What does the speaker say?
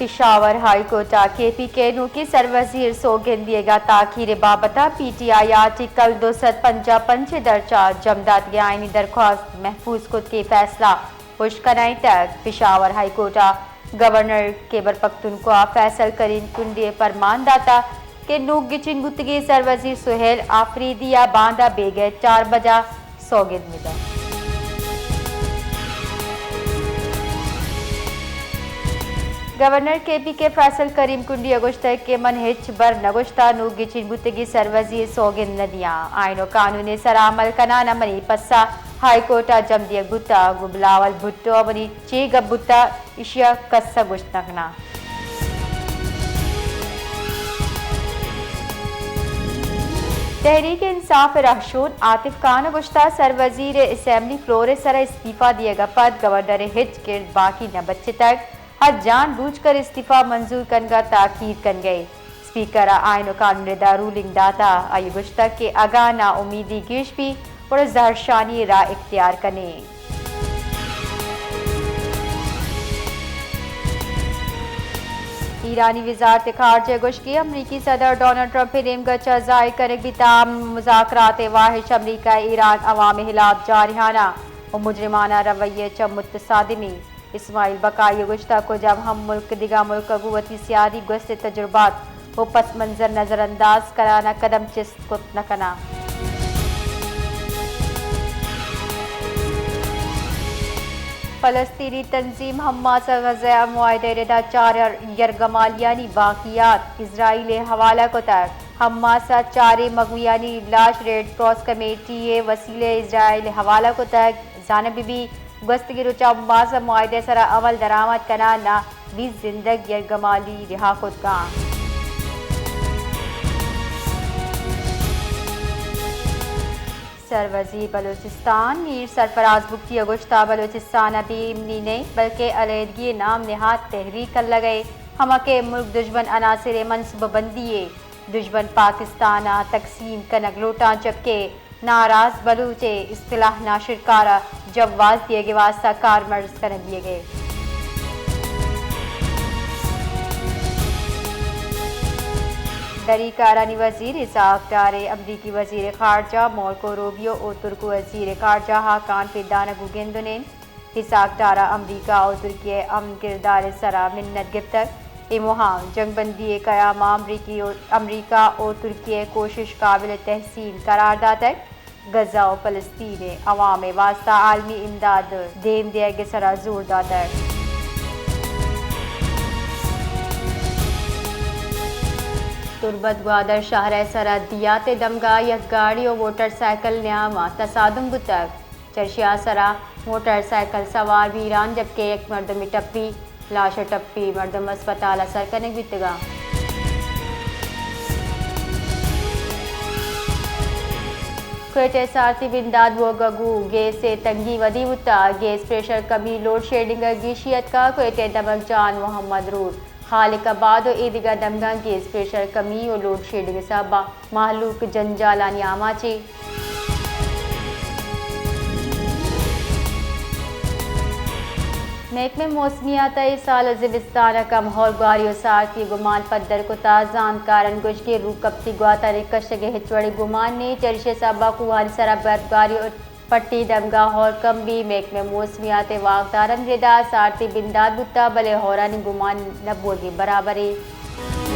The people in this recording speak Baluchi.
پشاور ہائی کورٹ ء کے پی کے نوکیں سروزیر سوگند دیگ ء تاخیر ء بابت ء پی ٹی آئی آرٹیکل دو سد پنجاہ پنچ ء درچ ء جم داتگیں آئینی درخواست محفوظ کت کہ فیصلہ پشت کنائینتگ۔ پشاور ہائی کورٹ ء گورنر خیبر پختونخوا فیصل کریم کنڈی ء پرمان داتگ کہ نوک گچین بوتگیں سروزیر سہیل آفریدی ء باندا بیگہ چار بجا سوگند بدنت۔ گورنر کے پی کے فیصل کریم کنڈی ء گوشتگ کہ من ہچبر نہ گوشتگ نوک گچین بوتگیں سروزیر سوگند نہ دیاں۔ آئین و قانون ء سرا عمل کنان ء منی پسہ ہائی کورٹ ء جم دیگ بوتگ۔ گوں بلاول بھٹو ء منی چے گپ بوتگ، ایشی ء کس ء گوشت نہ کناں۔ تحریک انصاف ء رہشون عاطف خان ء گوشتگ، سروزیر ء اسمبلی فلور ء سرا استعفی دیگ ء پد گورنر ء ہچ کرد باقی نہ بچتگ، ہر جان بوجھ کر استعفی منظور کنگ ء تاکید کنگ ء۔ اسپیکر ء آئین و قانون ء ردا رولنگ داتگ۔ آئی ء گوشتگ کہ اگاں نا امیدی گیش بیت، گڑا زہرشانی ء راہ اختیار کنیں۔ ایرانی وزارت خارجہ ء گوشت کہ امریکی صدر ڈونلڈ ٹرمپ ء نیمگ ء چہ ظاہر کنگ بیتگ مذاکرات ء واہش امریکہ ء ایران عوام ء ہلاپ جارحانہ و مجرمانہ رویہ ء چہ متصادمیں۔ اسماعیل بقائی ء گوشتگ، کجام ہم ملک دگہ ملک ء گوں وتی سیادی گوست ء تجربات و پس منظر نظر انداز کنان ء قدم چست کت نہ کناں۔ فلسطینی تنظیم حماس ء غزہ ء معاہدہ ء ردا چار یرغمالیانی باقیات اسرائیل ء حوالہ کتگ۔ حماس ء چاریں مغویانی لاش ریڈ کراس کمیٹی ء وسیلہ ء اسرائیل ء حوالہ کتگ۔ زانگ بہ بیت، گوستگیں روچ ء حماس ء معاہدہ ء سرا عمل درآمد کنان ء بیست زندگ یرغمالی رہا کتگ انت۔ سروزیر بلوچستان میر سرفراز بگٹی ء گوشتگ، بلوچستان ابھی امنی نہیں بلکہ علیحدگی ء نام نہاد تحریک الگ ء، ہما کہ ملک دژمن عناصر ء منصوبہ بندی ء دژمن پاکستان ء تقسیم کنگ لوٹاں، جبکہ ناراض بلوچ ء اصطلاح ناشرکار ء جواز دیگ ء واستہ کارمرز کنگ بیگ ء۔ دری کارانی وزیر اسحاق ڈار ء امریکی وزیر خارجہ مارکو روبیو و ترک وزیر خارجہ ہاکان فدان ء گوں گند ء نند۔ اسحاق ڈار ء امریکہ و ترکیہ ء امن کردار ء سرا منت گپتگ۔ اے مہم جنگ بندی ء قیام ء امریکی و، امریکہ و ترکیہ ء کوشش قابل تحسین قرار داتگ۔ غزہ و فلسطین ء عوام ء واستہ عالمی امداد ء دیم دیگ ء سرا زور داتگ۔ تربت گوادر شہر ء سرا دیات ء دمگا یک گاڑی و موٹر سائیکل نیام ء تصادم بوتگ۔ چرشی ء سرا موٹر سائیکل سوار بیران، جبکہ یک مردمے ٹپی، لاش ء ٹپی مردم اسپتال ء سر کنگ بیتگاں۔ کوئٹہ ء سارتی بندات بوگ ء گوں گیس ء تنگی ودی بوتگ۔ گیس پریشر کمی، لوڈ شیڈنگ ء گیشی اتکگ۔ کوئٹہ ء دمگ جان محمد روڈ، خالق آباد و ایدگہ دمگاں گیس پریشر کمی و لوڈ شیڈنگ ء سبب ء مہلوک جنجالانی آماچ انت۔ محکمہ موسمیات ء اے سال ء زمستان ء کم ہور گواری و سارتی ء گمان پدر کتگ۔ زانتکارانی گوشگ ء روکپتی گواتانی کشگ ء ہچ وڑیں گمان نیست، چریشی ء سبب ء کوہانی سرا برف گاری و پٹی دمگاں ہور کم بیت۔ محکمہ موسمیات ء واکدارانی ردا سارتی بندات بوتگ، بلے ہورانی گمان نہ بوگی برابر انت۔